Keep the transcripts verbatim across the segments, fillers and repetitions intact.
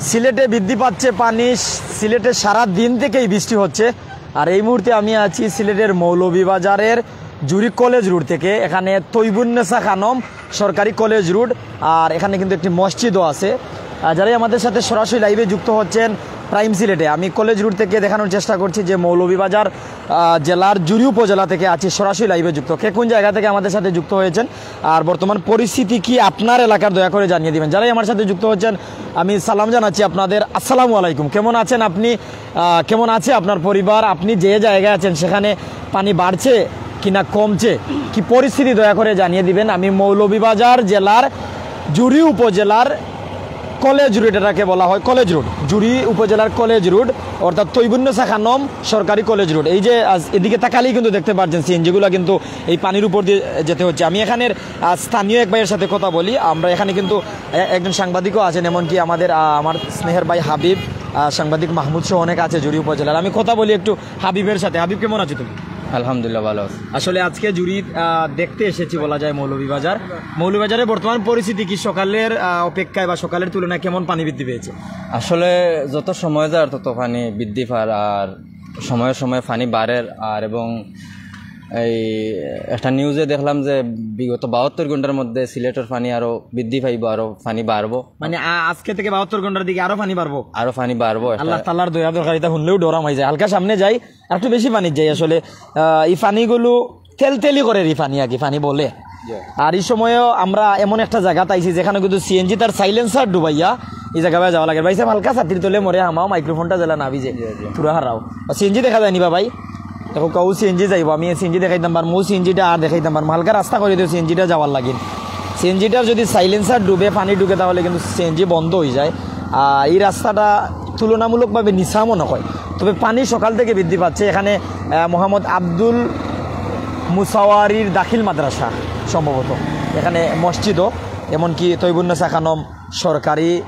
সিলেটে বৃদ্ধি পাচ্ছে পানি। সিলেটে সারা দিন থেকেই বৃষ্টি হচ্ছে। আর এই মুহূর্তে আমি আছি সিলেটের মৌলভীবাজারের জুড়ি কলেজ রোড থেকে। এখানে তৈবুন্নেসা খানম সরকারি কলেজ রোড, আর এখানে কিন্তু একটি মসজিদও আছে। আর যারাই আমাদের সাথে সরাসরি লাইভে যুক্ত হচ্ছেন প্রাইম সিলেটে, আমি কলেজ রোড থেকে দেখানোর চেষ্টা করছি যে মৌলভীবাজার আহ, জেলার জুড়ি উপজেলা থেকে আছি, সরাসরি লাইভে যুক্ত। কে কোন জায়গা থেকে আমাদের সাথে যুক্ত হয়েছেন আর বর্তমান পরিস্থিতি কি আপনার এলাকার, দয়া করে জানিয়ে দিবেন। যারাই আমার সাথে যুক্ত হচ্ছেন, আমি সালাম জানাচ্ছি আপনাদের। আসসালামু আলাইকুম, কেমন আছেন আপনি? আহ, কেমন আছে আপনার পরিবার? আপনি যে জায়গায় আছেন সেখানে পানি বাড়ছে কিনা কমছে, কি পরিস্থিতি, দয়া করে জানিয়ে দিবেন। আমি মৌলভীবাজার জেলার জুড়ি উপজেলার কলেজ রোড, এটাকে বলা হয় কলেজ রোড, জুড়ি উপজেলার কলেজ রোড, অর্থাৎ তৈবুন্নেসা খানম সরকারি কলেজ রোড। এই যে আজ এদিকে তাকালেই কিন্তু দেখতে পাচ্ছেন সিএনজি গুলা কিন্তু এই পানির উপর দিয়ে যেতে হচ্ছে। আমি এখানের আহ, স্থানীয় এক ভাইয়ের সাথে কথা বলি। আমরা এখানে কিন্তু এ- একজন সাংবাদিকও আছেন, এমনকি আমাদের আহ, আমার স্নেহের ভাই হাবিব, আহ, সাংবাদিক মাহমুদ সহ অনেক আছে জুড়ি উপজেলার। আমি কথা বলি একটু হাবিবের সাথে। হাবিব, কেমন আছো তুমি? আলহামদুলিল্লাহ, ভালো আছি। আসলে আজকে জুড়ি আহ, দেখতে এসেছি বলা যায় মৌলভীবাজার। মৌলভীবাজারের বর্তমান পরিস্থিতি কি সকালের আহ, অপেক্ষায় বা সকালের তুলনায় কেমন পানি বৃদ্ধি পেয়েছে? আসলে যত সময় যার তত পানি বৃদ্ধি পার, আর সময়ে সময়ে পানি বাড়ের। আর এবং এই একটা নিউজে দেখলাম যে বিগত বাহাত্তর ঘন্টার মধ্যে সিলেটের পানি আরো বৃদ্ধি পাইব, আরো পানি বাড়বো। মানে আ- আজকে থেকে বাহাত্তর ঘন্টার দিকে আরো পানি বাড়বো। আরো পানি বাড়বো একটা। আল্লাহ তাআলার দয়া দরকার, এটা শুনলেও ডরাম হয়ে যায়। হালকা সামনে যাই, আর একটু বেশি পানি যাই। আসলে আহ, এই পানিগুলো তেলতেলি করে, এই পানি আর কি পানি বলে। আর এই সময়ও আমরা এমন একটা জায়গাত আইছি যেখানে কিন্তু সিএনজি তার সাইলেন্সার ডুবাইয়া এই জায়গায় যাওয়া লাগে। ভাই সাহেব, হালকা ছাতির তলে মরে হামাও, মাইক্রোফোনটা জ্বালা না ভিজে, পুরা হারাও। সিএনজি দেখা যায়নি বা ভাই, দেখো কেউ সিএনজি যাইবো, আমি সিএনজি দেখাইতাম পারমু, সিএনজিটা আর দেখাইতাম পারমু। হালকা রাস্তা করে দিও সিএনজিটা যাওয়ার লাগিন। সিএনজিটার যদি সাইলেন্সার ডুবে, পানি ঢুকে, তাহলে কিন্তু সিএনজি বন্ধ হয়ে যায়। আর এই রাস্তাটা তুলনামূলকভাবে নিচা মনে হয়, তবে পানি সকাল থেকে বৃদ্ধি পাচ্ছে। এখানে আহ, মোহাম্মদ আব্দুল মুসাওয়ারির দাখিল মাদ্রাসা সম্ভবত, এখানে মসজিদও, এমনকি তৈবুন্নেসা খানম সরকারি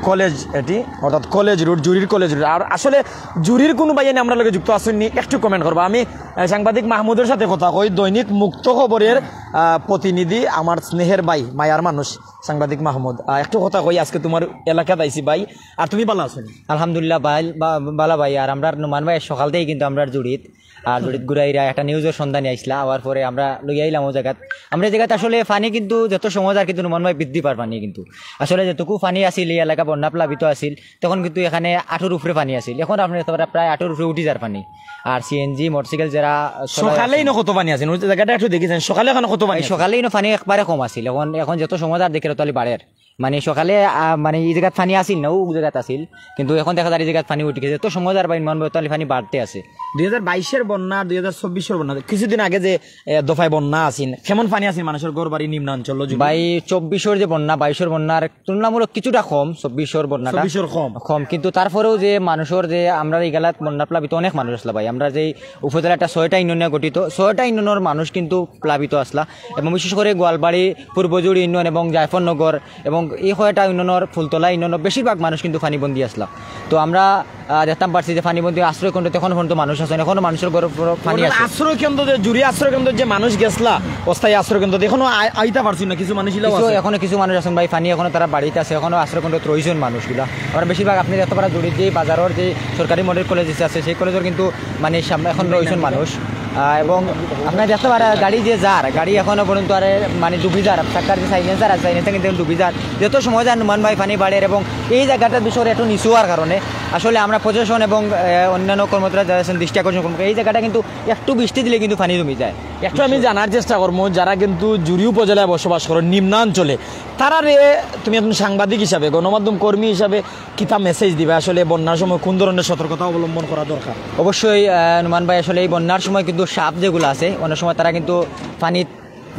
কলেজ, এটি অর্থাৎ কলেজ রোড, জুড়ির কলেজ রোড। আর আসলে জুড়ির কোনো ভাইয়া নিয়ে আমরা লগে যুক্ত আসেননি, একটু কমেন্ট করবা। আমি আহ, সাংবাদিক মাহমুদের সাথে কথা কই, দৈনিক মুক্ত খবরের আহ, প্রতিনিধি, আমার স্নেহের ভাই, মায়ার মানুষ সাংবাদিক মাহমুদ। আহ, একটু কথা কই, আজকে তোমার এলাকাত আইছি ভাই, আর তুমি ভালো আছো নি? আলহামদুলিল্লাহ, ভাই, বা- ভালা ভাই। আর আমরা নোমান ভাই সকাল থেকে কিন্তু আমরা জুড়িত, আর জুড়িত ঘুরাইরা একটা নিউজের সন্ধানে আইসলা, আওয়ার পরে আমরা লই আইলাম ও জায়গাত। আমরা এই জায়গাত আসলে পানি কিন্তু যত সময় যার কিন্তু নোমান ভাই বৃদ্ধি পার পানি কিন্তু আসলে যেটুকু পানি আছিল এই এলাকা বন্যা প্লাবিত আছিল, তখন কিন্তু এখানে আঁটুর উপরে পানি আছিল, এখন আপনি দেখতে পারেন প্রায় আঁটুর উপরে উঠি যার পানি। আর সিএনজি মোটরসাইকেল যারা চলায় সকালেই আছে- না কত পানি আছে, ওই জায়গাটা একটু দেখেছেন, সকালে এখন কত পানি এই আছে? সকালেই না পানি একবারে কম আছিল, এখন এখন যত সময় যার দেখে তত বাড়ের। মানে সকালে আহ, মানে এই জায়গাত পানি আছিল না, ও জায়গাত আছিল, কিন্তু এখন দেখা যায় এই জায়গাত পানি উঠি গেছে, তো সময় যার বা ইমান বয়তালি পানি বাড়তে আছে। দুই হাজার বাইশের বন্যা আর দুই হাজার চব্বিশের বন্যা, কিছুদিন আগে যে এ, দফায় বন্যা আছিল, কেমন পানি আছিল মানুষের ঘর বাড়ি নিম্নাঞ্চল? ভাই, চব্বিশের যে বন্যা, বাইশের বন্যার তুলনামূলক কিছুটা কম, চব্বিশের বন্যাটা চব্বিশের কম। কম, কিন্তু তারপরেও যে মানুষের যে আমরা এই গালাত বন্যা প্লাবিত অনেক মানুষ আসলা ভাই, আমরা যে উপজেলাটা ছয়টা ইউনিয়নে গঠিত, ছয়টা ইউনিয়নের মানুষ কিন্তু প্লাবিত আসলা, এবং বিশেষ করে গোয়ালবাড়ি, পূর্বজুড়ি ইউনিয়ন এবং জায়ফরনগর এবং এই কয়টা ইউনিয়নের ফুলতলা ইউনিয়নের বেশিরভাগ মানুষ কিন্তু পানিবন্দী আসলা। তো আমরা আহ, দেখতাম পারছি যে পানিবন্দী আশ্রয় কেন্দ্র এখন পর্যন্ত মানুষ আছেন, এখনো মানুষের ঘর পানি আছে। আশ্রয় কেন্দ্র যে জুড়ি আশ্রয় কেন্দ্র যে মানুষ গেছলা অস্থায়ী আশ্রয় কেন্দ্র, এখনো আই- আইতা পারছি না, কিছু মানুষ ইলাও কিছু আছে। এখনো কিছু মানুষ আছেন ভাই, পানি এখনো তারা বাড়িতে আছে, এখনো আশ্রয় কেন্দ্র রয়েছেন মানুষগুলা। আমরা বেশিরভাগ আপনি দেখতে পারা জুড়ির যে বাজারের যে সরকারি মডেল কলেজ আছে, সেই কলেজের কিন্তু মানে সামনে এখন রয়েছেন মানুষ। আহ, এবং আপনারা দেখতে পারা গাড়ি যে যার গাড়ি এখনো পর্যন্ত আরে মানে ডুবি যার, চাকার যে সাইলেন্সার আছে, সাইলেন্সার কিন্তু ডুবি যার। যত সময় যার নোমান ভাই পানি বাড়ের এবং এই জায়গাটা বিষয়ে একটু নিচু হওয়ার কারণে আসলে আমরা প্রশাসন এবং আহ, অন্যান্য কর্মকর্তা যারা আছেন দৃষ্টি আকর্ষণ করবো, এই জায়গাটা কিন্তু একটু বৃষ্টি দিলে কিন্তু পানি জমি যায়। একটু আমি জানার চেষ্টা করবো, যারা কিন্তু জুড়ি উপজেলায় বসবাস করেন নিম্নাঞ্চলে, তারা রে, তুমি একজন সাংবাদিক হিসাবে, গণমাধ্যম কর্মী হিসাবে কিতা মেসেজ দিবা? আসলে বন্যার সময় কোন ধরনের সতর্কতা অবলম্বন করা দরকার? অবশ্যই আহ, নোমান ভাই, আসলে এই বন্যার সময় কিন্তু সাপ যেগুলো আছে অনেক সময় তারা কিন্তু পানি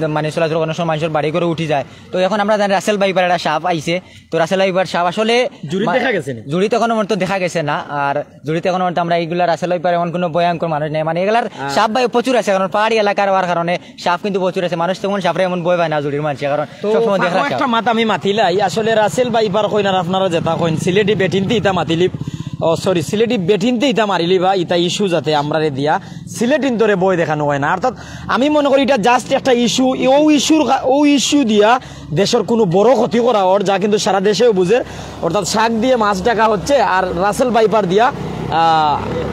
মানে চলাচল, অনেক সময় মানুষের বাড়ি করে উঠি যায়। তো এখন আমরা জানি রাসেল ভাইপার একটা সাপ আইছে, তো রাসেল ভাইপার সাপ আসলে জুড়িত মা- দেখা গেছে নি? জুড়িত এখনো পর্যন্ত দেখা গেছে না। আর জুড়িত এখনো পর্যন্ত আমরা এইগুলা রাসেল ভাইপার এমন কোনো ভয়ঙ্কর মানুষ নেই, মানে এগুলার সাপ ভাই প্রচুর আছে, কারণ পাহাড়ি এলাকার হওয়ার কারণে সাপ কিন্তু প্রচুর আছে। মানুষ তেমন সাপরে এমন ভয় পায় না জুড়ির মানুষে, কারণ তো সবসময় দেখা ফাঁকো একটা মাত আমি মাতিলাই, আসলে রাসেল ভাইপার কইন আর আপনারা যেটা কইন সিলেটি বেটিন্তি ইটা মাতিলি, ও সরি, সিলেটি বেটিন্তে ইতা মারিলিবা, ইতা ইস্যু যাতে আমরারে দিয়া সিলেটিন্তরে ভয় দেখানো অয় না। অর্থাৎ আমি মনে করি ইটা জাস্ট একটা ইস্যু। ও ইস্যুর কা- ও ইস্যু দিয়া দেশর কুনু বড় ক্ষতি করা অর, যা কিন্তু সারা দেশেও বুঝের। অর্থাৎ শাক দিয়া মাছ ঢাকা হচ্ছে আর রাসেল ভাইপার দিয়া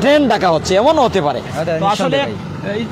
ট্রেন ঢাকা হচ্ছে, এমনও হতে পারে। তো আসলে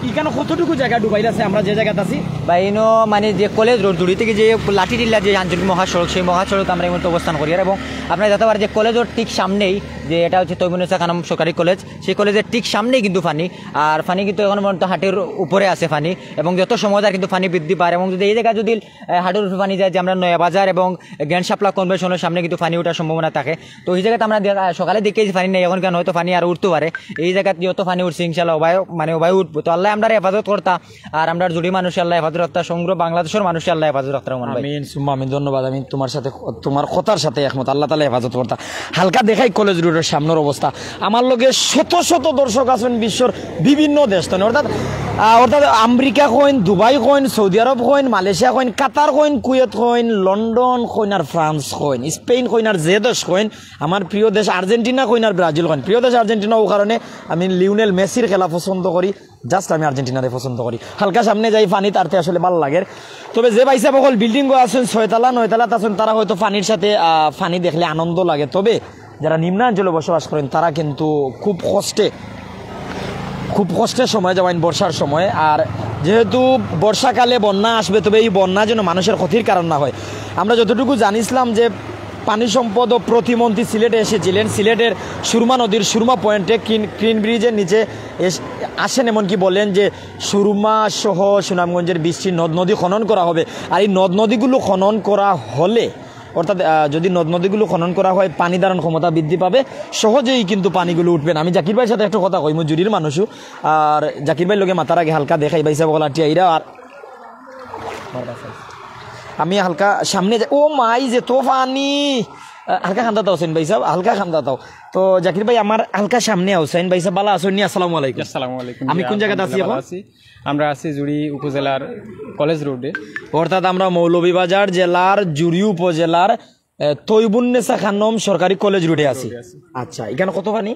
ইখানো কতটুকু জাগা ডুবাইল আছে আমরা যে জাগাত আছি? বা ইনো মানে যে কলেজ রোড জুড়ি থেকে যে লাঠিটিলা যে আঞ্চলিক মহাসড়ক, সেই মহাসড়ক আমরা এই মুহূর্তে অবস্থান করি। আর এবং আপনারা দেখতা পাররা যে কলেজ রোড ঠিক সামনেই, যে এটা হচ্ছে তৈমুরুন্নেসা খানম সরকারি কলেজ, সেই কলেজের ঠিক সামনেই কিন্তু পানি। আর পানি কিন্তু এখন পর্যন্ত হাঁটুর উপরে আছে পানি, এবং যত সময় যায় কিন্তু পানি বৃদ্ধি পায়। এবং যদি এই জায়গায় যদি হাঁটুর উপরে পানি যায়, যে আমরা নয়া বাজার এবং গ্র্যান্ড শাপলা কনভেনশনের সামনে কিন্তু পানি ওঠার সম্ভাবনা থাকে। তো এই জাগাত আমরা সকালে দেখি পানি নেই, এখন কেন হয়তো পানি আর উঠতে পারে। এই জাগাত যত পানি উঠছে ইনশাল্লাহ ওবায় মানে ওবায় উঠবো। তো আল্লাহ আমরারে হেফাজত করতা, আর আমরার জুড়ি মানুষরে আল্লাহ হেফাজত রাখতা, সমগ্র বাংলাদেশর মানুষরে আল্লাহ হেফাজত রাখতা রহমান ভাই। আমিন সুম্মা আমিন। ধন্যবাদ। আমি তোমার সাথে, তোমার কথার সাথে একমত। আল্লাহ তাআলা হেফাজত করতা। হালকা দেখাই কলেজ রোডের সামনের অবস্থা। আমার লগে শত শত দর্শক আছেন বিশ্বর বিভিন্ন দেশ তনে, অর্থাৎ আহ, অর্থাৎ আমেরিকা কইন, দুবাই কইন, সৌদি আরব কইন, মালয়েশিয়া কইন, কাতার কইন, কুয়েত কইন, লন্ডন কইন আর ফ্রান্স কইন, স্পেন কইন আর যে দেশ কইন, আমার প্রিয় দেশ আর্জেন্টিনা কইন আর ব্রাজিল কইন। প্রিয় দেশ আর্জেন্টিনা, ও কারণে আমি লিওনেল মেসির খেলা পছন্দ করি। জাস্ট আমি আর্জেন্টিনারে পছন্দ করি। হালকা সামনে যাই, পানি তারতে আসলে ভালো লাগে। তবে যে ভাইসাব অকল বিল্ডিং আছেন, ছয়তলা নয়তলাত আছেন, তারা হয়তো পানির সাথে আহ, পানি দেখলে আনন্দ লাগে। তবে যারা নিম্নাঞ্চলে বসবাস করেন, তারা কিন্তু খুব কষ্টে খুব কষ্টের সময় যাওয়াইন বর্ষার সময়। আর যেহেতু বর্ষাকালে বন্যা আসবে, তবে এই বন্যা যেন মানুষের ক্ষতির কারণ না হয়। আমরা যতটুকু জানিছিলাম যে পানি সম্পদ ও প্রতিমন্ত্রী সিলেটে এসেছিলেন, সিলেটের সুরমা নদীর সুরমা পয়েন্টে ক্রিন ক্রিন ব্রিজের নিচে এস- আসেন, এমনকি বলেন যে সুরমা সহ সুনামগঞ্জের বিশটি নদ নদী খনন করা হবে। আর এই নদ নদীগুলো খনন করা হলে, অর্থাৎ আহ, যদি নদ নদীগুলো খনন করা হয়, পানি ধারণ ক্ষমতা বৃদ্ধি পাবে, সহজেই কিন্তু পানিগুলো উঠবে না। আমি জাকির ভাইর সাথে একটু কথা কইমু, জুড়ির মানুষও। আর জাকির ভাইর লগে মাতার আগে হালকা দেখাই, ভাইসাব অকল আটিয়া আইরা। আর আমি হালকা সামনে যাই। ও মাই, যে তো পানি! আহ, হালকা কান্দাত আছইন ভাইসাব, হালকা কান্দাত। তো জাকির ভাই, আমার হালকা সামনে আছইন ভাইসাব, ভালা আছইন নি? আসসালামু আলাইকুম। আসসালামু আলাইকুম। আমি জি, কোন জাগাত আছি আলহামদুলিল্লাহ, এখন? ভালা আছি। আমরা আছি জুড়ি উপজেলার কলেজ রোডে। অর্থাৎ আমরা মৌলভীবাজার জেলার জুড়ি উপজেলার, আহ, তৈবুন্নেসা খানম সরকারি কলেজ রোডে আছি। রোডে আছি। আচ্ছা, এখানে কত পানি?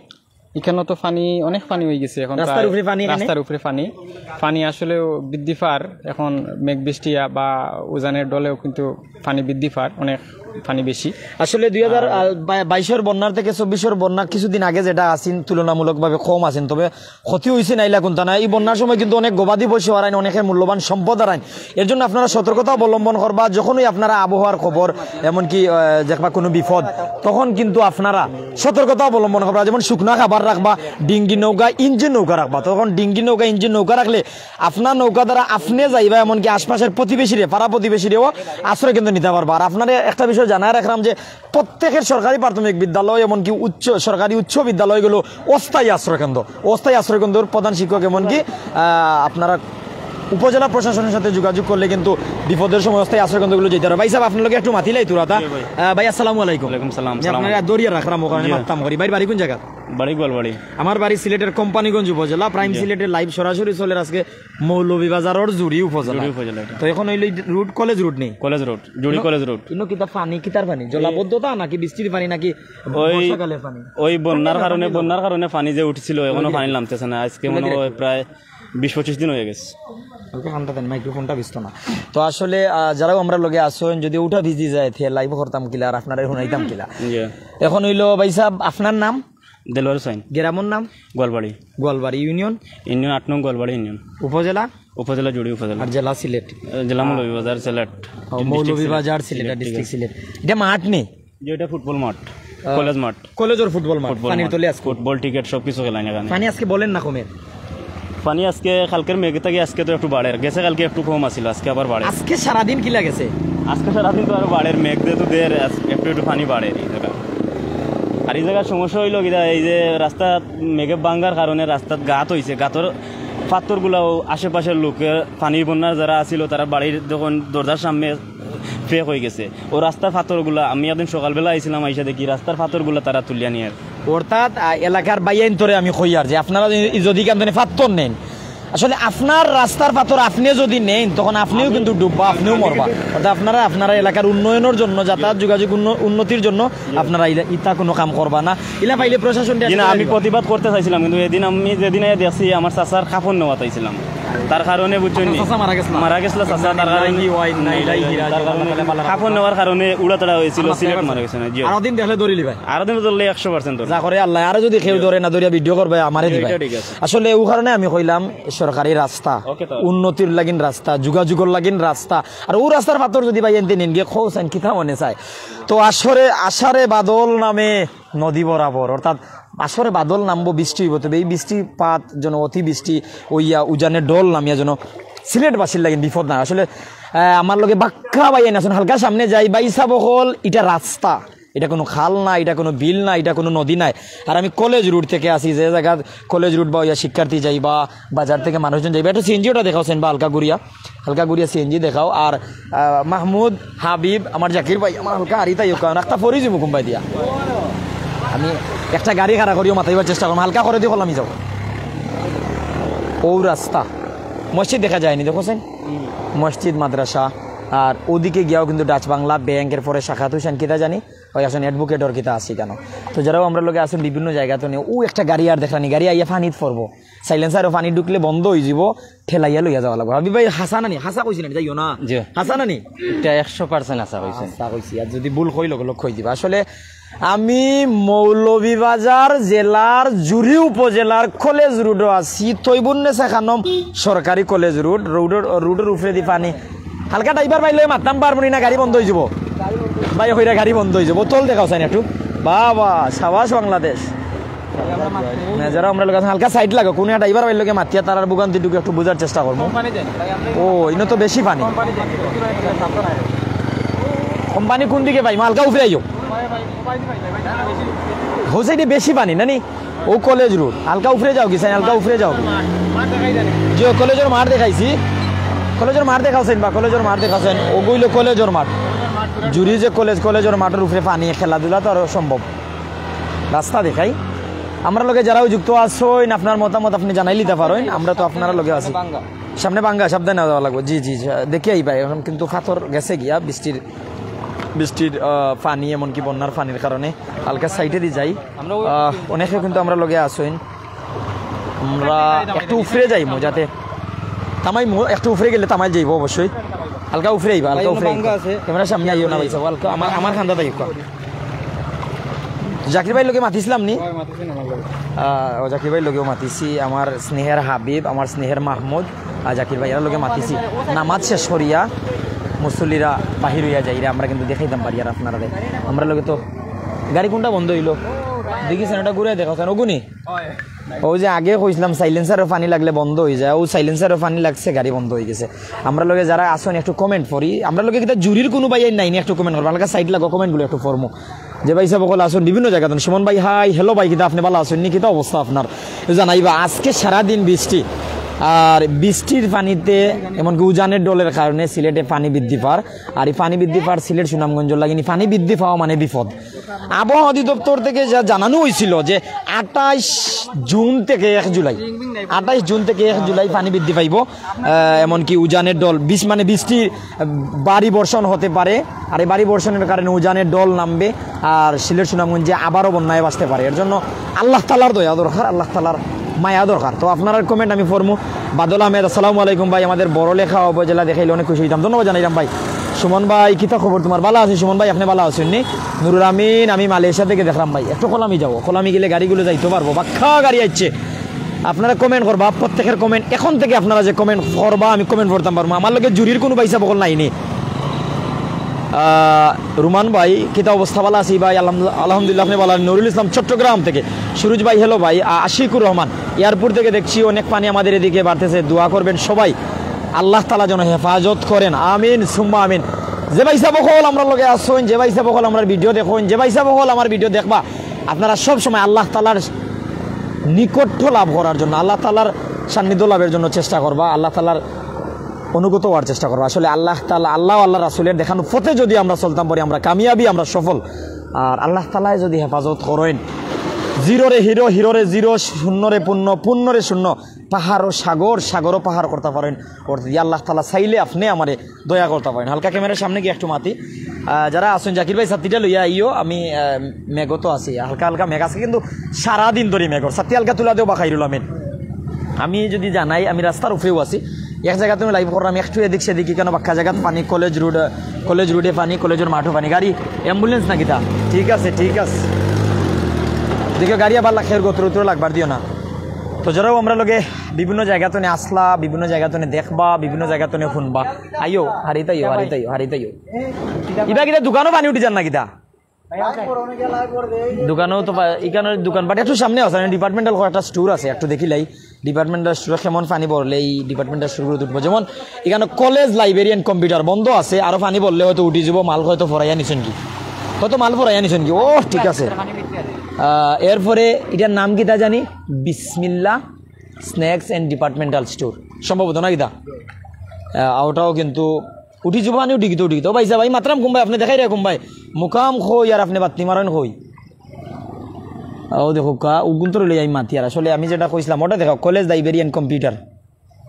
এখানে তো পানি, অনেক পানি হয়ে গেছে এখন, রাস্তার প্রায় উপরে পানি এখানে? রাস্তার উপরে পানি। পানি আসলেও বৃদ্ধি পার, এখন মেঘ বৃষ্টি বা উজানের ঢলেও কিন্তু পানি বৃদ্ধি পার, অনেক পানি বেশি। আসলে দুই হাজার বাইশের বন্যার থেকে চব্বিশের বন্যা কিছুদিন আগে যেটা আসিন, তুলনামূলকভাবে কম আসিন, তবে ক্ষতি হইছে নাইলা কোনটা না। এই বন্যার সময় কিন্তু অনেক গবাদি পশু হারাইন, অনেকের মূল্যবান সম্পদ হারাইন। এর জন্য আপনারা সতর্কতা অবলম্বন করবা। যখনই আপনারা আবহাওয়ার খবর, এমনকি আহ, দেখবা কোনো বিপদ, তখন কিন্তু আপনারা সতর্কতা অবলম্বন করবা। যেমন শুকনা খাবার রাখবা, ডিঙ্গি নৌকা, ইঞ্জিন নৌকা রাখবা। তখন ডিঙ্গি নৌকা, ইঞ্জিন নৌকা রাখলে আপনার নৌকা দ্বারা আপনি যাইবা, এমনকি আশপাশের প্রতিবেশীরে, পাড়া প্রতিবেশীরেও আশ্রয় কেন্দ্র নিতে পারবা। আর আপনারে একটা বিষয় জানায় রাখলাম যে প্রত্যেকের সরকারি প্রাথমিক বিদ্যালয়, এমনকি উচ্চ, সরকারি উচ্চ বিদ্যালয়গুলো অস্থায়ী আশ্রয়কেন্দ্র, অস্থায়ী আশ্রয়কেন্দ্রর প্রধান শিক্ষক, এমনকি আহ, আপনারা উপজেলা প্রশাসনের সাথে যোগাযোগ করলে কিন্তু বিপদের সময় অস্থায়ী আশ্রয়কেন্দ্রগুলো যেতে পারে। ভাইসাব, আপনার লগে একটু মাতিলাই তুরাতা। জি ভাই। আহ, ভাই, আসসালামু আলাইকুম। ওয়ালাইকুম সালাম, আমি সালাম আপনারা আলাইকুম। দৌড়িয়া রাখলাম ওখানে জি। মাততাম করি। ভাইর বাড়ি কোন জায়গা? বাড়ি গোয়ালবাড়ি। আমার বাড়ি সিলেটের কোম্পানীগঞ্জ উপজেলা, প্রাইম জি। সিলেটের লাইভ সরাসরি চলের আজকে মৌলভীবাজারর জুড়ি উপজেলা। জুড়ি উপজেলা এটা। তো এখন হইল রোড, কলেজ রোড নেই? কলেজ রোড, জুড়ি ইনো-, কলেজ রোড। ইনো কিতা পানি, কিতার পানি? জলাবদ্ধতা নাকি বৃষ্টির পানি নাকি ওই, বর্ষাকালের পানি? ওই বন্যার কারণে, বন্যার কারণে পানি যে উঠছিল, এখনো পানি নামতেছে না। আজকে মনে হয় প্রায় বিশ পঁচিশ দিন হয়ে গেছে। ওকে, ফোনটা দেন, মাইক্রোফোনটা ভিজতো না। তো আসলে, আহ, যারাও আমরা লগে আসইন, যদি ওটা ভিজি যায়, তে লাইভ করতাম কিলা আর আপনারা শুনাইতাম কিলা? জি। এখন হইলো, ভাইসাব, আপনার নাম? দেলোয়ার হোসেন। গ্রামর নাম? গোয়ালবাড়ি। গোয়ালবাড়ি ইউনিয়ন? ইউনিয়ন আট নং গোয়ালবাড়ি ইউনিয়ন। উপজেলা? উপজেলা জুড়ি উপজেলা। আর জেলা সিলেট? আহ, জেলা মৌলভীবাজার সিলেট। ও, ডিস্ট্রিক্ট মৌলভীবাজার সিলেট। সিলেট, আর ডিস্ট্রিক্ট সিলেট। এটা মাঠ নেই? যে এটা ফুটবল মাঠ, আহ, কলেজ মাঠ। কলেজর ফুটবল মাঠ। ফুটবল পানির মাঠ। তলে আজকে ফুটবল, ক্রিকেট সব কিছু খেলায় না এখানে। পানি আজকে বলেন না কমের? পানি আজকে কালকের মেঘ থাকি আজকে তো একটু বাড়ের, গেছে কালকে একটু কম আছিল, আজকে আবার বাড়ের। আজকে সারাদিন কিলা গেছে? আজকে সারাদিন তো আরো বাড়ের, মেঘ যেহেতু দের, আজ-, একটু একটু পানি বাড়ের এই জায়গা। আর এই জায়গার সমস্যা হইলো কিতা, এই যে রাস্তা মেঘে ভাঙ্গার কারণে রাস্তাত গাত হইছে, গাতর পাথরগুলাও আশেপাশের লোকের পানির বন্যার যারা আছিল তারা বাড়ির যখন দরজার সামনে ফেক হয়ে গেছে। ও রাস্তার পাথরগুলা, আমি একদিন সকালবেলা আইছিলাম, আইসা দেখি রাস্তার পাথরগুলা তারা তুলিয়া নিয়ে। অর্থাৎ, আহ, এলাকার বাইয়াইন তোরে আমি কইয়ার যে আপনারা যদি, যদি কান ধরে পাথর নেন, আসলে আপনার রাস্তার পাথর আপনি যদি নেন, তখন আপনিও কিন্তু ডুববা, আপনিও মরবা। অর্থাৎ আপনারা আপনারা এলাকার উন্নয়নের জন্য, যাতায়াত যোগাযোগ উন্ন- উন্নতির জন্য আপনারা ইলা- ইতা কোনো কাম করবা না। ইলা পাইলে প্রশাসন জি না, আমি প্রতিবাদ করতে চাইছিলাম, কিন্তু এদিন আমি যেদিন আইয়া দেখছি, আমার চাচার কাফন নেওয়াত আইছিলাম, তার কারণে বুঝছেন নি? চাচা মারা গেছিল? মারা গেছিল চাচা, তার কারণে ইন্না লিল্লাহি ওয়া ইন্না ইলাইহি রাজিউন। তার কারণে কাফন নেওয়ার কারণে উড়াতাড়া হয়েছিল, সিলেট মারা গেছে না। জি। আরো দিন দেখলে ধরিলি ভাই। আরো দিন ধরলে একশো পার্সেন্ট ধরবে। যা করে আল্লাহ, আরো যদি কেউ ধরে না ধরিয়া ভিডিও করবে, আমারে দিবা। এটা ঠিক আছে। আসলে ও কারণে আমি কইলাম, সরকারি রাস্তা, ওকে, তাহলে। উন্নতির লাগিন রাস্তা, যোগাযোগর লাগিন রাস্তা, আর ও রাস্তার পাথর যদি ভাই এনতে নিন গিয়ে খোঁজ আন, কিতা মনে চায়? তো আসরে আষাঢ়ে বাদল নামে নদী বরাবর, অর্থাৎ আষাঢ়ে বাদল নামবো, বৃষ্টি হইব, তবে এই বৃষ্টিপাত যেন অতিবৃষ্টি হইয়া উজানে ঢল নামিয়া যেন সিলেটবাসীর লাগিন বিপদ না। আসলে আহ, আমার লগে বাক্কা ভাই আছেন, হালকা সামনে যাই, ভাই সাব অকল, এটা রাস্তা, এটা কোনো খাল না, এটা কোনো বিল না, এটা কোনো নদী নাই। আর আমি কলেজ রোড থেকে আসি, যে জায়গা কলেজ রোড বা হইয়া শিক্ষার্থী যাইবা, বাজার থেকে মানুষজন যাইবা, একটু সিএনজি ওটা দেখাও সেন বা হালকা ঘুরিয়া, হালকা ঘুরিয়া সিএনজি দেখাও। আর আহ, মাহমুদ, হাবিব, আমার জাকির ভাই, আমার হালকা আরি তাই কারণ একটা ফরি যাবো কুম্বাই দিয়া। আমি একটা গাড়ি খাড়া করিও মাতাইবার চেষ্টা করবো, হালকা করে দিয়ে আমি যাবো। ও রাস্তা, মসজিদ দেখা যায়নি, দেখো সেন, মসজিদ, মাদ্রাসা। আর ওদিকে গিয়াও কিন্তু ডাচ বাংলা ব্যাংকের পরে শাখা তুষান কিতা জানি, ওই আসলে অ্যাডভোকেটর কিতা আছে কেন। তো যারাও আমরা লগে আছেন বিভিন্ন জায়গা তো নিয়ে, ও একটা গাড়ি আর দেখলানি, গাড়ি আইয়া পানিত পড়বো, সাইলেন্সারও পানি ঢুকলে বন্ধ হয়ে যাব, ঠেলাইয়া লইয়া যাওয়া লাগবো। হাবিব ভাই, হাসা নানি? হাসা কইছি না, যাইও না। জি। হাসা নানি? এটা একশো পার্সেন্ট হাসা কইছেন। হাসা কইছি, আর যদি ভুল কই লগে লগ কই দিবা। আসলে আমি মৌলভীবাজার জেলার জুড়ি উপজেলার কলেজ রোডও আছি, তৈবুন্নেসা খানম সরকারি কলেজ রোড, রোডর, রোডর উপরে দি পানি। হালকা ড্রাইভার ভাই লগে মাততাম পারবো নি না, গাড়ি বন্ধ হয়ে যাবো। ভাই, হইরা গাড়ি বন্ধ হয়ে যাবো, তল দেখাও চাই না একটু। বাবা, সাবাস বাংলাদেশ। না, যারা আমরা লোক আছেন, হালকা সাইড লাগো, কোনো ড্রাইভার ভাই লগে মাতিয়া তারার ভোগান্তিটুকু একটু বোঝার চেষ্টা করবো। ও, ইনো তো বেশি পানি। কোম্পানি কোন দিকে ভাই? হালকা উপরে আইও। হোসেন, বেশি পানি নানি? ও কলেজ রোড, হালকা উপরে যাও কি সাইন, হালকা উপরে যাও। যে কলেজর মাঠ দেখাইছি, কলেজর মাঠ দেখাওছেন বা কলেজর মাঠ দেখাওছেন, ওগুইলো কলেজর মাঠ। জুড়ি যে কলেজ, কলেজর মাঠের উপরে পানি, খেলাধুলা তো আরো সম্ভব। রাস্তা দেখাই, আমরা লগে যারাও যুক্ত আছইন, আপনার মতামত আপনি জানাই লিতে পারেন, আমরা তো আপনারা লগে আছি। সামনে বাঙ্গা, সাবধানে যাওয়া লাগবো। জি, জি, জি, দেখি আইবা, এখন কিন্তু পাথর গেছে গিয়া বৃষ্টির, বৃষ্টির, আহ, পানি, এমনকি বন্যার পানির কারণে। হালকা সাইডে দি যাই। আহ, অনেকে কিন্তু আমরা লগে আছইন, আমরা একটু উপরে যাইমু, যাতে তামাইমু, একটু উপরে গেলে তামাইল যাইবো অবশ্যই। হালকা উপরে আইবা, হালকা উপরে আইবা। ক্যামেরার সামনে আইও না ভাই সাব, হালকা আমার, আমার খান্দা তাই। জাকির ভাইর লগে মাতিছিলাম নি? আহ, ও জাকির ভাইর লগেও মাতিছি, আমার স্নেহের হাবিব, আমার স্নেহের মাহমুদ, আর জাকির ভাই এরার লগে মাতিছি। নামাজ শেষ করিয়া মুসল্লিরা বাহির হইয়া যাইরা, আমরা কিন্তু দেখাইতাম পারি আর আপনারা। আমরা লগে তো গাড়ি কোনটা বন্ধ হইলো? দেখি সেনাটা ঘুরে দেখা, ওগুনি। ওই যে আগে কইছিলাম সাইলেন্সারও পানি লাগলে বন্ধ হয়ে যায়, ও সাইলেন্সারও পানি লাগছে, গাড়ি বন্ধ হয়ে গেছে। আমরা লগে যারা আসুন একটু কমেন্ট করি, আমরা লগে কিতা জুরির কোনো ভাই নাই নি, একটু কমেন্ট করবো, হালকা সাইড লাগো, কমেন্টগুলো একটু ফরমো। যে ভাই সাব অকল আসুন বিভিন্ন জায়গা থেকে, সুমন ভাই হাই, হ্যালো ভাই, কিতা আপনি ভালো আছেন নি, কিতা অবস্থা আপনার? জানাইবা আজকে সারাদিন বৃষ্টি, আর বৃষ্টির পানিতে এমনকি উজানের ডলের কারণে সিলেটে পানি বৃদ্ধি পার, আর এই পানি বৃদ্ধি পার সিলেট সুনামগঞ্জ লাগিনি, পানি বৃদ্ধি পাওয়া মানে বিপদ। আবহাওয়া অধিদপ্তর থেকে যা জানানো হয়েছিল যে আঠাইশ জুন থেকে এক জুলাই, আঠাইশ জুন থেকে এক জুলাই পানি বৃদ্ধি পাইব। আহ, এমনকি উজানের ডল বিশ মানে বৃষ্টি, আহ, ভারী বর্ষণ হতে পারে। আর এই ভারী বর্ষণের কারণে উজানের ডল নামবে, আর সিলেট সুনামগঞ্জে আবারও বন্যায় ভাসতে পারে। এর জন্য আল্লাহ তালার দয়া দরকার, আল্লাহ তালার মায়া দরকার। তো আপনারার কমেন্ট আমি ফরমু। বাদল আহমেদ, আসসালামু আলাইকুম ভাই, আমাদের বড়লেখা উপজেলা দেখাইলে অনেক খুশি হইতাম, ধন্যবাদ জানাইলাম ভাই। সুমন ভাই, কিতা খবর তোমার? ভালো আছি সুমন ভাই, আপনি ভালো আছেন নি? নুরুল আমিন, আমি মালয়েশিয়া থেকে দেখলাম ভাই, একটু কলামি যাও, কলামি গেলে গাড়িগুলো যাইতে পারবো, বাক্কা গাড়ি আইছে। আপনারা কমেন্ট করবা, প্রত্যেকের কমেন্ট, এখন থেকে আপনারা যে কমেন্ট করবা আমি কমেন্ট পড়তাম পারবো। আমার লগে জুরির কোনো ভাই সাব অকল নাই নি। আহ, রুমান ভাই, কিতা অবস্থা? ভালো আছি ভাই, আলহামদুলিল্লাহ। আলহামদুলিল্লাহ, আপনি ভালো আছেন? নুরুল ইসলাম চট্টগ্রাম থেকে। সুরুজ ভাই, হ্যালো ভাই। আ-, আশিকুর রহমান, এয়ারপোর্ট থেকে দেখছি অনেক পানি আমাদের এদিকে বাড়তেছে, দোয়া করবেন সবাই, আল্লাহ তালা যেন হেফাজত করেন, আমিন সুম্মা আমিন। যে ভাই সাব অকল আমরা লগে আসুন, যে ভাই সাব অকল আমরা ভিডিও দেখুন, যে ভাই সাব অকল আমার ভিডিও দেখবা, আপনারা সব সময় আল্লাহ তালার নিকট্য লাভ করার জন্য, আল্লাহ তালার সান্নিধ্য লাভের জন্য চেষ্টা করবা, আল্লাহ তালার অনুগত হওয়ার চেষ্টা করবা। আসলে আল্লাহ তালা, আল্লাহ, আল্লাহ রাসুলের দেখানো পথে যদি আমরা চলতাম পারি, আমরা কামিয়াবি, আমরা সফল। আর আল্লাহ তালায় যদি হেফাজত করেন, জিরোরে হিরো, হিরোরে জিরো, শূন্যরে পূর্ণ, পূর্ণরে শূন্য। পাহাড়ও সাগর, সাগরও পাহাড় করতা পারইন। অর্থাৎ ইয়া আল্লাহ তাআলা চাইলে আপনে আমারে দয়া করতা পারইন। হালকা ক্যামেরার সামনে গিয়া একটু মাতি। আহ, যারা আছইন, জাকির ভাই ছাতিটা লইয়া আইও। আমি, আহ, মেঘও তো আছি, হালকা হালকা মেঘ আছে, কিন্তু সারাদিন ধরি মেঘর। ছাতি হালকা তুলা দেও বা খাইরুল আমিন। আমি যদি জানাই, আমি রাস্তার উপরেও আছি, এক জাগাত আমি লাইভ করলাম, একটু এদিক সেদিক, কেন বাক্কা জাগাত পানি, কলেজ রোড, কলেজ রোডে পানি, কলেজর মাঠও পানি, গাড়ি, অ্যাম্বুলেন্স না কিতা? ঠিক আছে, ঠিক আছে। দেখো, গাড়ি আবার লাখের গতর উতরে লাগবার দিও না। তো যারাও আমরার লগে বিভিন্ন জাগাত তনে আসলা, বিভিন্ন জাগাত তনে দেখবা, বিভিন্ন জাগাত তনে শুনবা, আইও, হারিত আইও, হারিত আইও, হারিত আইও। ইবা কিতা দোকানও পানি উঠি যার না কিতা? দোকানও তো পা-, ইখানর দোকানপাট একটু সামনে আছে, ডিপার্টমেন্টাল একটা স্টোর আছে, একটু দেখিলাই ডিপার্টমেন্টাল স্টোরে কেমন পানি ভরলে এই ডিপার্টমেন্টাল স্টোরগুলোত উঠবো। যেমন ইখানো কলেজ লাইব্রেরি and কম্পিউটার বন্ধ আছে, আরো পানি ভরলে হয়তো উঠি যাবো, মাল হয়তো ফরাইয়া নিছইন কি, হয়তো মাল ফরাইয়া নিছইন কি। ও, ঠিক আছে। আহ, এরপরে ইটার নাম কিতা জানি, বিসমিল্লা স্ন্যাক্স and ডিপার্টমেন্টাল স্টোর সম্ভবত না কিতা? আহ, ওটাও কিন্তু উঠি যাবো, পানি উঠি গিতো, উঠি গিতো। ও ভাই সাহেব, ভাই মাতরাম কুম্বাই, আপনে দেখাই রে কুম্বাই, মুকাম কই আর আপনে বাত্তি মারইন কই? ও দেখো কা, উগুন্তর লই আমি মাতি আর আসলে আমি যেটা কইছিলাম, ওটা দেখো, কলেজ লাইব্রেরি and কম্পিউটার।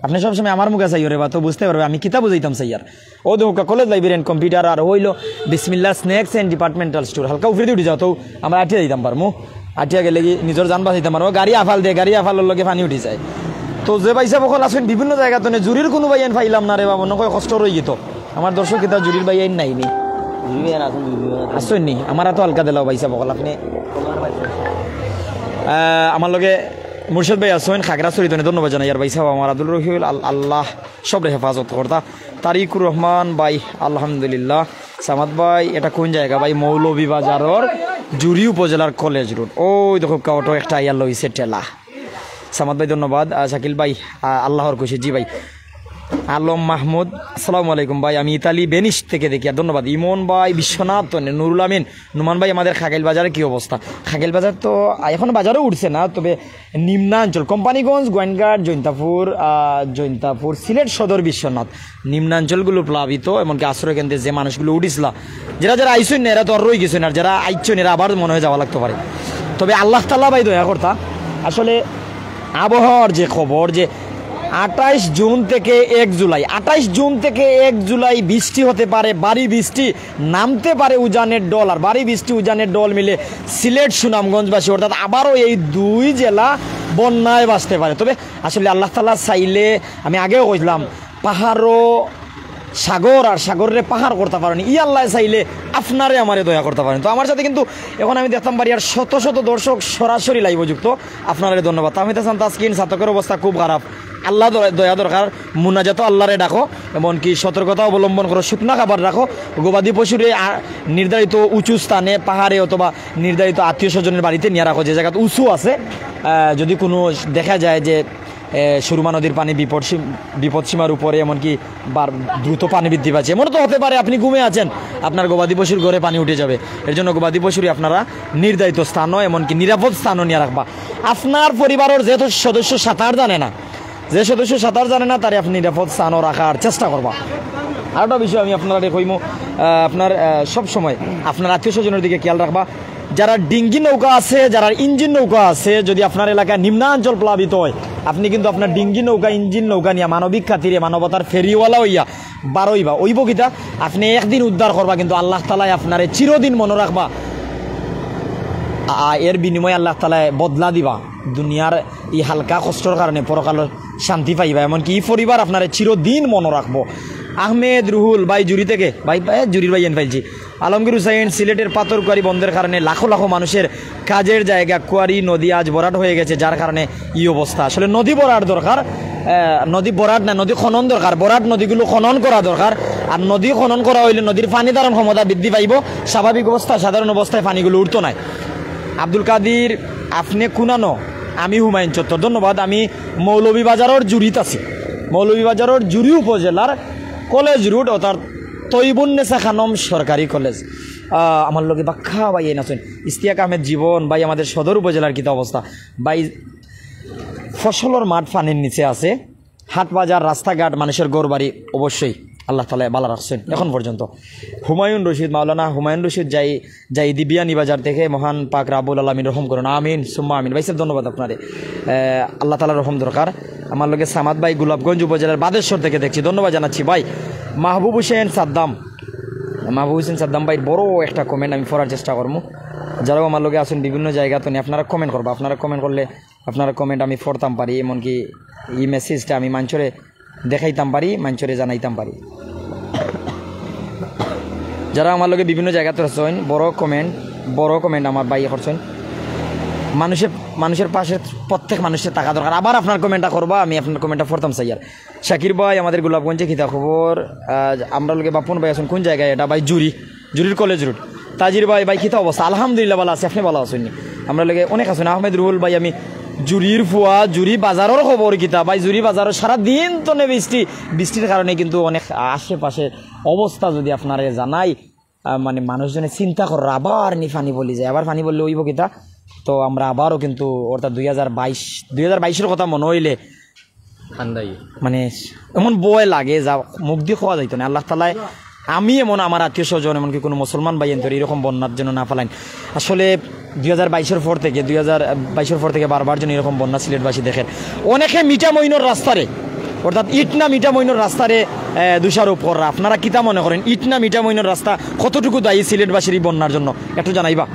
আপনে সবসময় আমার মুখে চাইও রে বা, তো বুঝতে পারবে আমি কিতা বুঝাইতাম চাইয়ার। ও দেখো কা, কলেজ লাইব্রেরি and কম্পিউটার আর হইলো বিসমিল্লা স্ন্যাক্স and ডিপার্টমেন্টাল স্টোর। হালকা উপরেদি উঠি যাও, তো আমরা আটিয়া যাইতাম পারমু। আটিয়া গেলে কি নিজর জান বাঁচাইতাম পারমু। গাড়ি আফাল দে, গাড়ি আফালর লগে পানি উঠি যায়। তো যে ভাই সাহেব অকল আছইন বিভিন্ন জাগাত তনে, জুরির কুনু ভাইয়াইন পাইলাম না রে বা, মনো কয় কষ্ট রই গিতো। আমার দর্শক কিতা জুরির ভাইয়াইন নাই নি? জুরির ভাইয়াইন আছইন, জুরির ভাইয়াইন আছইন। আছইন নি? আমার তো হালকা দিলাও ভাই সাহেব অকল আপনে। আহ, আমার লগে মুর্শেদ ভাই আছইন, খাগড়াছড়ি তনে, ধন্যবাদ জানাই। আর ভাই সাহেব আমার আব্দুল রহিউল, আল-, আল্লাহ সবরে হেফাজত করতা। তারিকুর রহমান ভাই, আলহামদুলিল্লাহ। সামাদ ভাই, এটা কোন জায়গা ভাই? মৌলভীবাজারর জুরি উপজেলার কলেজ রোড। ওই দেখো, অটো একটা আইয়া লইছে ঠেলা। সামাদ ভাই, ধন্যবাদ। আহ, শাকিল ভাই, আহ, আল্লাহর খুশি। জি ভাই। আলম মাহমুদ, আসসালামু আলাইকুম ভাই, আমি ইতালি ভেনিস থেকে দেখি। আর ধন্যবাদ। ইমন ভাই, বিশ্বনাথ তনে, নুরুল আমিন, নুমান ভাই, আমাদের খাগেল বাজারে কি অবস্থা? খাগেল বাজার তো, আহ, এখন বাজারও উঠছে না, তবে নিম্নাঞ্চল, কোম্পানিগঞ্জ, গোয়াইনঘাট, জৈন্তাপুর, আহ, জৈন্তাপুর, সিলেট সদর, বিশ্বনাথ, নিম্নাঞ্চলগুলো প্লাবিত, এমনকি আশ্রয় কেন্দ্রে যে মানুষগুলো উঠিছিলা, যারা যারা আইছইন না, এরা তো আর রই গেছইন, আর যারা আইছইন, এরা আবার মনে হয় যাওয়া লাগতে পারে। তবে আল্লাহ তাআলা ভাই দয়া করতা, আসলে আবহাওয়ার যে খবর, যে আঠাইশ জুন থেকে এক জুলাই, আঠাইশ জুন থেকে এক জুলাই বৃষ্টি হতে পারে, ভারী বৃষ্টি নামতে পারে উজানের ঢল, আর ভারী বৃষ্টি উজানের ঢল মিলে সিলেট সুনামগঞ্জবাসী অর্থাৎ আবারও এই দুই জেলা বন্যায় ভাসতে পারে। তবে আসলে আল্লাহ তাআলা চাইলে, আমি আগেও কইছিলাম, পাহাড়ও সাগর আর সাগররে পাহাড় করতা পারইন, ই আল্লাহ চাইলে আপনারে আমারে দয়া করতা পারইন। তো আমার সাথে কিন্তু এখন আমি দেখতাম পারি আর শত শত দর্শক সরাসরি লাইভে যুক্ত, আপনারে ধন্যবাদ। তাহমিদ হাসান তাসকিন, ছাতকের অবস্থা খুব খারাপ, আল্লাহ দয়া দরকার, মুনাজাতো আল্লাহরে ডাকো, এমনকি সতর্কতা অবলম্বন করো, শুকনা খাবার রাখো, গবাদি পশুরে আ, নির্ধারিত উঁচু স্থানে, পাহাড়ে অথবা নির্ধারিত আত্মীয় স্বজনের বাড়িতে নিয়া রাখো, যে জাগাত উঁচু আছে। আহ, যদি কোনো দেখা যায় যে, এ, সুরমা নদীর পানি বিপদ সীম-, বিপদ সীমার উপরে, এমনকি বার-, দ্রুত পানি বৃদ্ধি পাচ্ছে, এমনও তো হতে পারে আপনি ঘুমে আছেন, আপনার গবাদি পশুর ঘরে পানি উঠে যাবে। এর জন্য গবাদি পশুরে আপনারা নির্ধারিত স্থানও, এমনকি নিরাপদ স্থানও নিয়া রাখবা। আপনার পরিবারের যে সদস্য সাঁতার জানে না, যে সদস্য সাঁতার জানে না, তারে আপনি নিরাপদ স্থানও রাখার চেষ্টা করবা। আর একটা বিষয় আমি আপনারে কইমু, আহ, আপনার, আহ, সব সময় আপনার আত্মীয় স্বজনের দিকে খেয়াল রাখবা। যারা ডিঙ্গি নৌকা আছে, যারা ইঞ্জিন নৌকা আছে, যদি আপনার এলাকায় নিম্নাঞ্চল প্লাবিত হয়, আপনি কিন্তু আপনার ডিঙ্গি নৌকা, ইঞ্জিন নৌকা নিয়া মানবিক খাতিরে মানবতার ফেরিওয়ালা হইয়া বারইবা। ওই বকিতা আপনি একদিন উদ্ধার করবা, কিন্তু আল্লাহ তাআলায় আপনারে চিরদিন মনে রাখবা। আ-, এর বিনিময়ে আল্লাহ তাআলায় বদলা দিবা। দুনিয়ার এই হালকা কষ্টর কারণে পরকালের শান্তি পাইবা, এমনকি এই পরিবার আপনারে চিরদিন মনে রাখবো। আহমেদ রুহুল ভাই জুরি থেকে, ভাই, ভাই, জুরির ভাইয়াইন পাইছি। আলমগীর হুসাইন, সিলেটের পাথর কুয়ারি বন্ধের কারণে লাখো লাখো মানুষের কাজের জায়গা কুয়ারি নদী আজ ভরাট হয়ে গেছে, যার কারণে এই অবস্থা। আসলে নদী ভরাট দরকার, আহ, নদী ভরাট না, নদী খনন দরকার, ভরাট নদীগুলো খনন করা দরকার। আর নদী খনন করা হইলে নদীর পানি ধারণ ক্ষমতা বৃদ্ধি পাইব, স্বাভাবিক অবস্থায়, সাধারণ অবস্থায় পানিগুলো উঠতো নাই। আব্দুল কাদির, আপনি কুনানো? আমি হুমায়ুন চত্বর। ধন্যবাদ। আমি মৌলভীবাজারের জুরিত আছি, মৌলভীবাজারের জুরি উপজেলার কলেজ রোড অর্থাৎ তৈবুন্নেসা খানম সরকারি কলেজ। আহ, আমার লগে বাক্কা ভাইয়াইন আছইন। ইশতিয়াক আহমেদ জীবন ভাই, আমাদের সদর উপজেলার কিতা অবস্থা ভাই? ফসলের মাঠ পানির নিচে আছে, হাট বাজার, রাস্তাঘাট, মানুষের ঘর বাড়ি অবশ্যই। আল্লাহ তাআলা বালা রাখছইন এখন পর্যন্ত। হুমায়ুন রশিদ, মাওলানা হুমায়ুন রশিদ যাই, যাই দিবিয়ানি বাজার থেকে, মহান পাক রাব্বুল আলামিন রহম করুন, আমিন সুম্মা আমিন। ভাই সাহেব, ধন্যবাদ আপনারে। আহ, আল্লাহ তাআলার রহম দরকার। আমার লগে সামাদ ভাই, গোলাপগঞ্জ উপজেলার বাদেশ্বর থেকে দেখছি, ধন্যবাদ জানাচ্ছি ভাই। মাহবুব হোসেন সাদ্দাম, মাহবুব হোসেন সাদ্দাম ভাইর বড় একটা কমেন্ট আমি পড়ার চেষ্টা করমু। যারাও আমার লগে আছেন বিভিন্ন জায়গা তো, আপনারা কমেন্ট করবা, আপনারা কমেন্ট করলে আপনারা কমেন্ট আমি পড়তাম পারি, এমনকি এই মেসেজটা আমি মাঞ্চরে দেখাইতাম পারি, মাঞ্চরে জানাইতাম পারি। যারা আমার লগে বিভিন্ন জায়গাত রয়েছেন, বড় কমেন্ট, বড় কমেন্ট আমার ভাই করছেন। মানুষের, মানুষের পাশে প্রত্যেক মানুষের থাকা দরকার। আবার আপনার কমেন্টটা করবা, আমি আপনার কমেন্টটা পড়তাম চাই। আর শাকির ভাই, আমাদের গোলাপগঞ্জে কিতা খবর? আহ, আমরা লগে বাপন ভাই আছেন কোন জায়গায়? এটা ভাই জুরি, জুরির কলেজ রোড। তাজির ভাই, ভাই কিতা অবস্থা? আলহামদুলিল্লাহ, ভালো আছি। আপনি ভালো আছেন নি? আমরা লগে অনেক আছেন। আহমেদ রুহুল ভাই, আমি জুরির ফুয়া, জুরি বাজারের খবর কিতা ভাই? জুরি বাজারও সারা দিন তো নে বৃষ্টি, বৃষ্টির কারণে কিন্তু অনেক আশেপাশের অবস্থা যদি আপনারে জানাই, আহ, মানে মানুষজনে চিন্তা করে আবার নি পানি বলি যায়, আবার পানি বললে অইব কিতা? তো আমরা আবারও কিন্তু অর্থাৎ দুই হাজার বাইশ, দুই হাজার বাইশের কথা মনে হইলে ঠান্ডাই। মানে এমন ভয় লাগে যা মুখ দিয়ে কওয়া যাইতো না। আল্লাহ তাআলায়, আমি এমন আমার আত্মীয় স্বজন, এমনকি কোনো মুসলমান ভাই এন্তর এরকম বন্যার জন্য না ফালাইন। আসলে দুই হাজার বাইশের পর থেকে, দুই হাজার বাইশের পর থেকে বারবার যেন এরকম বন্যা সিলেটবাসী দেখেন। অনেকে মিঠা মইনর রাস্তারে, অর্থাৎ ইটনা মিঠা মইনর রাস্তারে, আহ, দোষারোপ কররা। আপনারা কিতা মনে করেন, ইটনা মিঠা মইনর রাস্তা কতটুকু দায়ী সিলেটবাসীর এই বন্যার জন্য? একটু জানাইবা।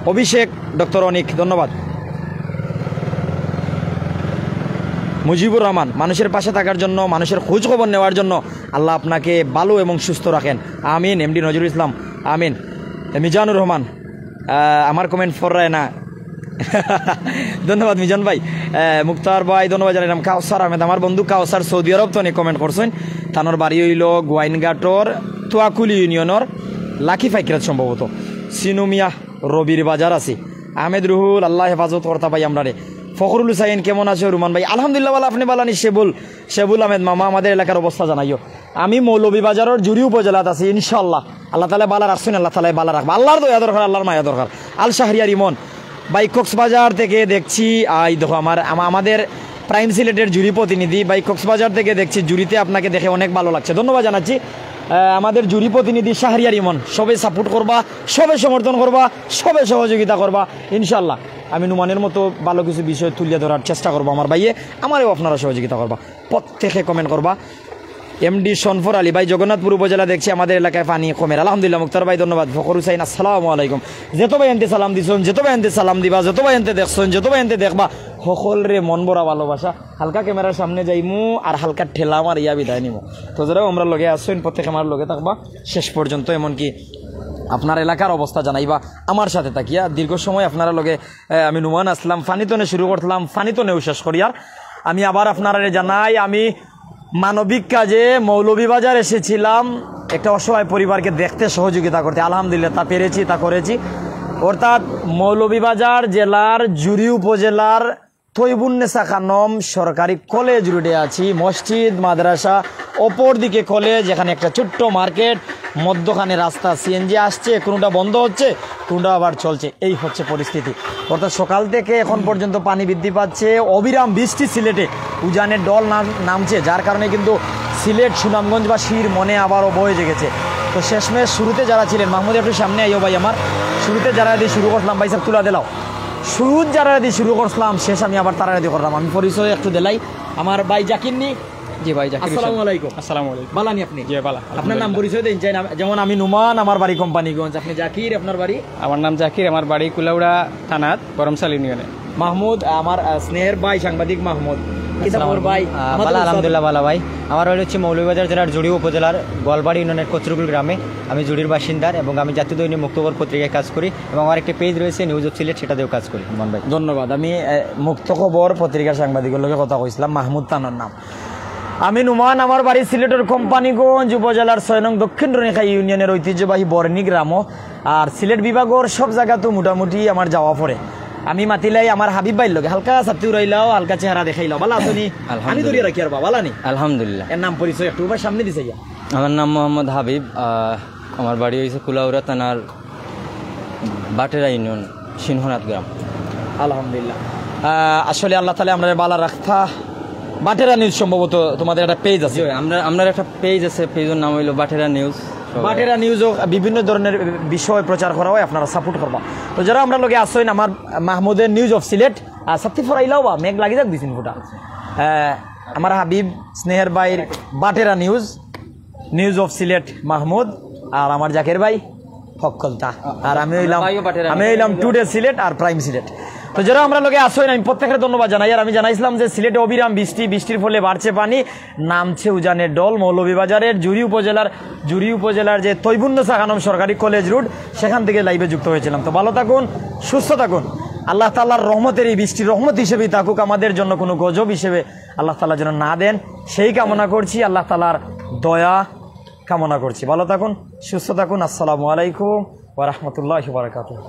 অভিষেক, ডক্টর অনিক, ধন্যবাদ। মুজিবুর রহমান, মানুষের পাশে থাকার জন্য, মানুষের খোঁজ খবর নেওয়ার জন্য আল্লাহ আপনাকে ভালো এবং সুস্থ রাখেন, আমিন। এমডি নজরুল ইসলাম, আমিন। মিজানুর রহমান, আহ, আমার কমেন্ট পড়রায় না। ধন্যবাদ মিজান ভাই। আহ, মুক্তার ভাই, ধন্যবাদ জানাইলাম। কাউসার আহমেদ, আমার বন্ধু কাউসার সৌদি আরব তো কমেন্ট করছেন। তানোর বাড়ি হইল গোয়াইনঘাটর তুয়াকুলি ইউনিয়নর লাকি ফাইকরাত সম্ভবত। সিনুমিয়া রবির বাজার আছি। আহমেদ রুহুল, আল্লাহ হেফাজত করতা ভাই আমরারে। ফখরুল হুসাইন, কেমন আছো? রুমান ভাই, আলহামদুলিল্লাহ, ভালো। আপনি ভালো নি? শেবুল, শেবুল আহমেদ মামা, আমাদের এলাকার অবস্থা জানাইও। আমি মৌলভীবাজারের জুরি উপজেলাত আছি, ইনশাআল্লাহ। আল্লাহ তাআলায় ভালো রাখছেন, আল্লাহ তাআলায় ভালো রাখবা। আল্লাহর দয়া দরকার, আল্লাহর মায়া দরকার। আল শাহরিয়ার ইমন ভাই, কক্সবাজার থেকে দেখছি। আই দেখো আমার, আমা-, আমাদের প্রাইম সিলেটের জুরি প্রতিনিধি ভাই, কক্সবাজার থেকে দেখছি, জুরিতে আপনাকে দেখে অনেক ভালো লাগছে, ধন্যবাদ জানাচ্ছি। আহ, আমাদের জুরি প্রতিনিধি শাহরিয়ার ইমন, সবে সাপোর্ট করবা, সবে সমর্থন করবা, সবে সহযোগিতা করবা ইনশাআল্লাহ। আমি নুমানের মতো ভালো কিছু বিষয় তুলিয়া ধরার চেষ্টা করবো আমার ভাইয়ে, আমারেও আপনারা সহযোগিতা করবা, প্রত্যেকে কমেন্ট করবা। এমডি শনফর আলী ভাই, জগন্নাথপুর উপজেলা দেখছি আমাদের এলাকায় পানি কমের, আলহামদুলিল্লাহ। মুক্তার ভাই, ধন্যবাদ। ফখর হুসাইন, আসসালামু আলাইকুম। যত ভাই আনতে সালাম দিছন, যত ভাই আনতে সালাম দিবা, যত ভাই আনতে দেখছন, যত ভাই আনতে দেখবা, সকলরে মন ভরা ভালোবাসা। হালকা ক্যামেরার সামনে যাইমু আর হালকা ঠেলা মারিয়া বিদায় নিমু। তো যারা আমরা লগে আসছেন, প্রত্যেকে আমার লগে থাকবা শেষ পর্যন্ত, এমনকি আপনার এলাকার অবস্থা জানাইবা আমার সাথে থাকিয়া। দীর্ঘ সময় আপনারা লগে, আহ, আমি নুমান আসলাম, ফানিতনে শুরু করলাম, ফানিতনেও শেষ করি। আর আমি আবার আপনারা জানাই, আমি মানবিক কাজে মৌলভীবাজার এসেছিলাম একটা অসহায় পরিবারকে দেখতে, সহযোগিতা করতে। আলহামদুলিল্লাহ, তা পেরেছি, তা করেছি। অর্থাৎ মৌলভীবাজার জেলার জুরি উপজেলার তৈবুন্নেসা খানম সরকারি কলেজ রোডে আছি, মসজিদ, মাদ্রাসা, অপর দিকে কলেজ, এখানে একটা ছোট্ট মার্কেট, মধ্যখানে রাস্তা, সিএনজি আসছে, কোনোটা বন্ধ হচ্ছে, কোনোটা আবার চলছে। এই হচ্ছে পরিস্থিতি। অর্থাৎ সকাল থেকে এখন পর্যন্ত পানি বৃদ্ধি পাচ্ছে, অবিরাম বৃষ্টি সিলেটে উজানের ঢল নাম-, নামছে, যার কারণে কিন্তু সিলেট সুনামগঞ্জবাসীর মনে আবারও ভয় জেগেছে। তো শেষমেশ শুরুতে যারা ছিলেন, মাহমুদ একটু সামনে আইও ভাই আমার, শুরুতে যারা দিয়ে শুরু করলাম ভাই সাহেব তুলা দিলাও, শুরুত যারা দিয়ে শুরু করলাম, শেষ আমি আবার তারা দিয়ে করলাম। আমি পরিচয় একটু দিলাই, আমার ভাই জাকির নি। জি ভাই, জাকির হোসেন। আসসালামু আলাইকুম। আসসালামু আলাইকুম। বালা নি আপনি? জি, বালা। আপনার নাম আলহামদুলিল্লাহ। পরিচয় দিন চাই না, যেমন আমি নুমান, আমার বাড়ি কোম্পানিগঞ্জ, আপনি জাকির, আপনার বাড়ি? আমার নাম জাকির, আমার বাড়ি কুলাউড়া থানাত, গরমসাল ইউনিয়নে। মাহমুদ, আমার, আহ, স্নেহের ভাই সাংবাদিক মাহমুদ। কিতা খবর ভাই? আহ, আমাদের বালা, উস্তাদ। আলহামদুলিল্লাহ, বালা ভাই। আমার বাড়ি হচ্ছে মৌলভীবাজার জেলার জুড়ি উপজেলার গোয়ালবাড়ি ইউনিয়নের কচুরকুল গ্রামে। আমি জুড়ির বাসিন্দা এবং আমি জাতীয় দৈনিক মুক্তখবর পত্রিকায় কাজ করি এবং আমার একটি পেজ রয়েছে নিউজ অফ সিলেট, সেটাতেও কাজ করি। নুমান ভাই। ধন্যবাদ। আমি, আহ, মুক্তখবর পত্রিকার সাংবাদিকর লগে কথা কইছিলাম, মাহমুদ তানোর নাম। আমি নুমান, আমার বাড়ি সিলেটের কোম্পানিগঞ্জ উপজেলার ছয় নং দক্ষিণ রনিখাই ইউনিয়নের ঐতিহ্যবাহী বর্ণি গ্রামও। আর সিলেট বিভাগর সব জায়গা তো মোটামুটি আমার যাওয়া পড়ে। আমি মাতিলাই আমার হাবিব ভাইর লগে, হালকা ছাতি উড়াইলাও, হালকা চেহারা দেখাইলাও, বালা আছো নি? আমি আলহামদুলিল্লাহ। ধরিয়া রাখি আর বা, বালা নি? আলহামদুলিল্লাহ। এর নাম পরিচয় একটু, ওবার সামনে দিছে গিয়া। আমার নাম মোহাম্মদ হাবিব, আহ, আমার বাড়ি হইছে কুলাউড়া থানার বাটেরা ইউনিয়ন, সিংহনাথ গ্রাম। আলহামদুলিল্লাহ। আহ, আসলে আল্লাহ তাআলা আমরারে বালা রাখতা, বাটেরা নিউজ সম্ভবত তোমাদের একটা পেজ আছে। জি, আমরা আমরার একটা পেজ আছে, পেজের নাম হইলো বাটেরা নিউজ। বাটেরা নিউজও বিভিন্ন ধরনের বিষয় প্রচার করা হয়, আপনারা সাপোর্ট করবা। তো যারা আমরার লগে আছইন, আমার মাহমুদের নিউজ অফ সিলেট, আর সত্যি ফরাইলাও বা মেঘ লাগি যাক দুই তিন ফুটা। আহ, আমার হাবিব স্নেহের ভাইর বাটেরা নিউজ, নিউজ অফ সিলেট মাহমুদ, আর আমার জাকের ভাই হক্কলতা, আর আমি হইলাম ভাইও বাটেরা আমি হইলাম টুডে সিলেট আর প্রাইম সিলেট। তো যারা আমরার লগে আছইন, আমি প্রত্যেকের ধন্যবাদ জানাই। আর আমি জানাইছিলাম যে সিলেটে অবিরাম বৃষ্টি, বৃষ্টির ফলে বাড়ছে পানি, নামছে উজানের ঢল। মৌলভীবাজারের জুড়ি উপজেলার জুড়ি উপজেলার যে তৈবুন্নেসা খানম সরকারি কলেজ রোড, সেখান থেকে লাইভে যুক্ত হয়েছিলাম। তো ভালো থাকুন, সুস্থ থাকুন। আল্লাহ তাআলার রহমতের এই বৃষ্টি রহমত হিসেবেই থাকুক, আমাদের জন্য কোনো গজব হিসেবে আল্লাহ তাআলা যেন না দেন, সেই কামনা করছি। আল্লাহ তাআলার দয়া কামনা করছি। ভালো থাকুন, সুস্থ থাকুন। আসসালামু আলাইকুম ওয়া রাহমাতুল্লাহি ওয়া বারাকাতুহু।